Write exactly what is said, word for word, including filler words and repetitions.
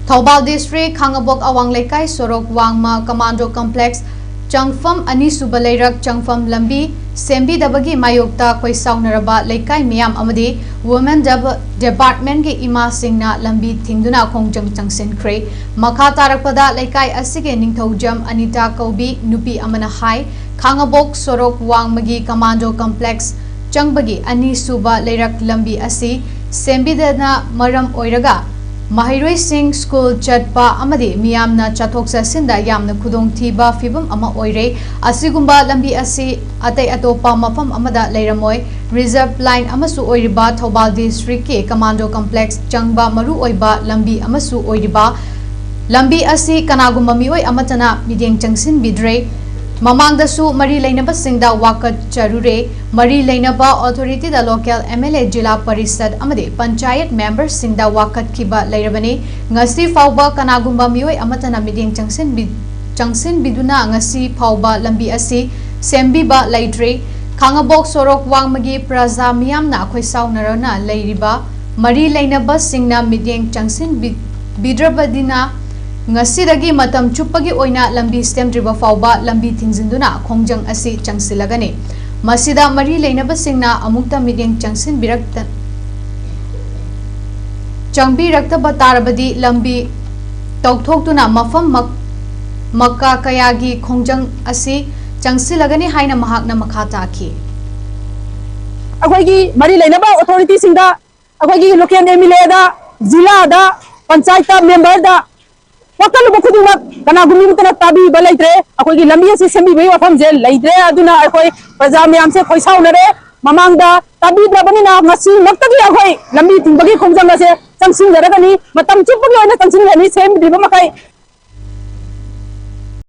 Thoubal district ꯈꯥꯉꯕꯣꯛ ꯑꯋꯥꯡ ꯂꯩꯀꯥꯏ ꯁꯣꯔꯣꯛ ꯋꯥꯡꯃ ꯀꯃꯥꯟꯗꯣ ꯀꯝꯄ꯭ꯂꯦꯛꯁ ꯆꯪꯐꯝ ꯑꯅꯤꯁꯨꯕ ꯂꯩꯔꯛ ꯆꯪꯐꯝ ꯂꯝꯕꯤ ꯁꯦꯝꯕꯤꯗꯕꯒꯤ ꯃꯥꯌꯣꯛꯇ ꯈꯣꯏꯁꯥꯎꯅꯔꯕ ꯂꯩꯀꯥꯏ ꯃꯤꯌꯥꯝ ꯑꯃꯗꯤ ꯋꯨꯃꯦꯟ ꯗꯦꯕ-, ꯗꯤꯄꯥꯔꯠꯃꯦꯟꯒꯤ ꯏꯃꯥꯁꯤꯡꯅ ꯂꯝꯕꯤ ꯊꯤꯡꯗꯨꯅ ꯈꯣꯡꯖꯪ ꯆꯪꯁꯤꯟꯈ꯭ꯔꯦ꯫ ꯃꯈꯥ ꯇꯥꯔꯛꯄꯗ ꯂꯩꯀꯥꯏ ꯑꯁꯤꯒꯤ ꯅꯤꯡꯊꯧꯖꯝ ꯑꯅꯤꯇꯥ ꯀꯧꯕꯤ ꯅꯨꯄꯤ ꯑꯃꯅ ꯍꯥꯏ, ꯈꯥꯉꯕꯣꯛ ꯁꯣꯔꯣꯛ ꯋꯥꯡꯃꯒꯤ ꯀꯃꯥꯟꯗꯣ ꯀꯝꯄ꯭ꯂꯦꯛꯁ ꯆꯪꯕꯒꯤ ꯑꯅꯤꯁꯨꯕ ꯂꯩꯔꯛ ꯂꯝꯕꯤ ꯑꯁꯤ ꯁꯦꯝꯕꯤꯗꯅ ꯃꯔꯝ ꯑꯣꯏꯔꯒ ꯃꯍꯩꯔꯣꯏꯁꯤꯡ ꯁ꯭ꯀꯨꯜ ꯆꯠꯄ ꯑꯃꯗꯤ ꯃꯤꯌꯥꯝꯅ ꯆꯠꯊꯣꯛ ꯆꯠꯁꯤꯟꯗ ꯌꯥꯝꯅ ꯈꯨꯗꯣꯡꯊꯤꯕ ꯐꯤꯕꯝ ꯑꯃ ꯑꯣꯏꯔꯦ꯫ ꯑꯁꯤꯒꯨꯝꯕ ꯂꯝꯕꯤ ꯑꯁꯤ ꯑꯇꯩ ꯑꯇꯣꯞꯄ ꯃꯐꯝ ꯑꯃꯗ ꯂꯩꯔꯝꯃꯣꯏ꯫ ꯔꯤꯖꯔꯚ ꯂꯥꯏꯟ ꯑꯃꯁꯨ ꯑꯣꯏꯔꯤꯕ ꯊꯧꯕꯥꯜ ꯗꯤꯁꯇ꯭ꯔꯤꯛꯀꯤ ꯀꯃꯥꯟꯗꯣ ꯀꯝꯄ꯭ꯂꯦꯛꯁ ꯆꯪꯕ ꯃꯔꯨꯑꯣꯏꯕ ꯂꯝꯕꯤ ꯑꯃꯁꯨ ꯑꯣꯏꯔꯤꯕ ꯂꯝꯕꯤ ꯑꯁꯤ ꯀꯅꯥꯒꯨꯝꯕ ꯃꯤꯑꯣꯏ ꯑꯃꯠꯇꯅ ꯃꯤꯠꯌꯦꯡ ꯆꯪꯁꯤꯟꯕꯤꯗ꯭ꯔꯦ꯫ ꯃꯃꯥꯡꯗꯁꯨ ꯃꯔꯤ ꯂꯩꯅꯕꯁꯤꯡꯗ ꯋꯥꯀꯠꯆꯔꯨꯔꯦ꯫ ꯃꯔꯤ ꯂꯩꯅꯕ ꯑꯣꯊꯣꯔꯤꯇꯤꯗ ꯂꯣꯀꯦꯜ ꯑꯦꯝ ꯑꯦꯜ ꯑꯦ, ꯖꯤꯂꯥ ꯄꯔꯤꯁꯗ ꯑꯃꯗꯤ ꯄꯟꯆꯥꯌꯠ ꯃꯦꯝꯕꯔꯁꯤꯡꯗ ꯋꯥꯀꯠꯈꯤꯕ ꯂꯩꯔꯕꯅꯤ꯫ ꯉꯁꯤ ꯐꯥꯎꯕ ꯀꯅꯥꯒꯨꯝꯕ ꯃꯤꯑꯣꯏ ꯑꯃꯠꯇꯅ ꯃꯤꯠꯌꯦꯡ ꯆꯪꯁꯤꯟꯕꯤ-, ꯆꯪꯁꯤꯟꯕꯤꯗꯨꯅ ꯉꯁꯤ ꯐꯥꯎꯕ ꯂꯝꯕꯤ ꯑꯁꯤ ꯁꯦꯝꯕꯤꯕ ꯂꯩꯇ꯭ꯔꯤ꯫ ꯈꯥꯉꯕꯣꯛ ꯁꯣꯔꯣꯛ ꯋꯥꯡꯃꯒꯤ ꯄ꯭ꯔꯖꯥ ꯃꯤꯌꯥꯝꯅ ꯈꯣꯏꯁꯥꯎꯅꯔꯅ ꯂꯩꯔꯤꯕ ꯃꯔꯤ ꯂꯩꯅꯕꯁꯤꯡꯅ ꯃꯤꯠꯌꯦꯡ ꯆꯪꯁꯤꯟꯕꯤ-, ꯕꯤꯗ꯭ꯔꯕꯗꯤꯅ ꯉꯁꯤꯗꯒꯤ ꯃꯇꯝ ꯆꯨꯞꯄꯒꯤ ꯑꯣꯏꯅ ꯂꯝꯕꯤ ꯁꯦꯝꯗ꯭ꯔꯤꯕ ꯐꯥꯎꯕ ꯂꯝꯕꯤ ꯊꯤꯡꯖꯤꯟꯗꯨꯅ ꯈꯣꯡꯖꯪ ꯑꯁꯤ ꯆꯪꯁꯤꯜꯂꯒꯅꯤ꯫ ꯃꯁꯤꯗ ꯃꯔꯤ ꯂꯩꯅꯕꯁꯤꯡꯅ ꯑꯃꯨꯛꯇ ꯃꯤꯠꯌꯦꯡ ꯆꯪꯁꯤꯟꯕꯤꯔꯛꯇ-, ꯆꯪꯕꯤꯔꯛꯇꯕ ꯇꯥꯔꯕꯗꯤ ꯂꯝꯕꯤ ꯇꯧꯊꯣꯛꯇꯨꯅ ꯃꯐꯝ ꯃꯛ-, ꯃꯀꯥ ꯀꯌꯥꯒꯤ ꯈꯣꯡꯖꯪ ꯑꯁꯤ ꯆꯪꯁꯤꯜꯂꯒꯅꯤ ꯍꯥꯏꯅ ꯃꯍꯥꯛꯅ ꯃꯈꯥ ꯇꯥꯈꯤ꯫ ꯑꯩꯈꯣꯏꯒꯤ ꯃꯔꯤ ꯂꯩꯅꯕ ꯑꯣꯊꯣꯔꯤꯇꯤꯁꯤꯡꯗ, ꯑꯩꯈꯣꯏꯒꯤ ꯂꯣꯀꯦꯜ ꯑꯦꯝ ꯑꯦꯜ ꯑꯦꯗ, ꯖꯤꯂꯥꯗ, ꯄꯟꯆꯥꯌꯠꯇ ꯃꯦꯝꯕꯔꯗ ꯋꯥꯀꯠꯂꯨꯕ ꯈꯨꯗꯤꯡꯃꯛ ꯀꯅꯥꯒꯨꯝꯕ ꯑꯃꯠꯇꯅ ꯇꯥꯕꯤꯕ ꯂꯩꯇ꯭ꯔꯦ꯫ ꯑꯩꯈꯣꯏꯒꯤ ꯂꯝꯕꯤ ꯑꯁꯤ ꯁꯦꯝꯕꯤꯕꯒꯤ ꯋꯥꯐꯝꯁꯦ ꯂꯩꯇ꯭ꯔꯦ꯫ ꯑꯗꯨꯅ ꯑꯩꯈꯣꯏ ꯄ꯭ꯔꯖꯥ ꯃꯌꯥꯝꯁꯦ ꯈꯣꯏꯁꯥꯎꯅꯔꯦ꯫ ꯃꯃꯥꯡꯗ ꯇꯥꯕꯤꯗ꯭ꯔꯕꯅꯤꯅ ꯉꯁꯤꯃꯛꯇꯒꯤ ꯑꯩꯈꯣꯏ ꯂꯝꯕꯤ ꯊꯤꯡꯕꯒꯤ ꯈꯣꯡꯖꯪ ꯑꯁꯦ ꯆꯪꯁꯤꯟꯖꯔꯒꯅꯤ, ꯃꯇꯝ ꯆꯨꯞꯄꯒꯤ ꯑꯣꯏꯅ ꯆꯪꯁꯤꯟꯒꯅꯤ꯫ ꯁꯦꯝꯗ꯭ꯔꯤꯕ ꯃꯈꯩ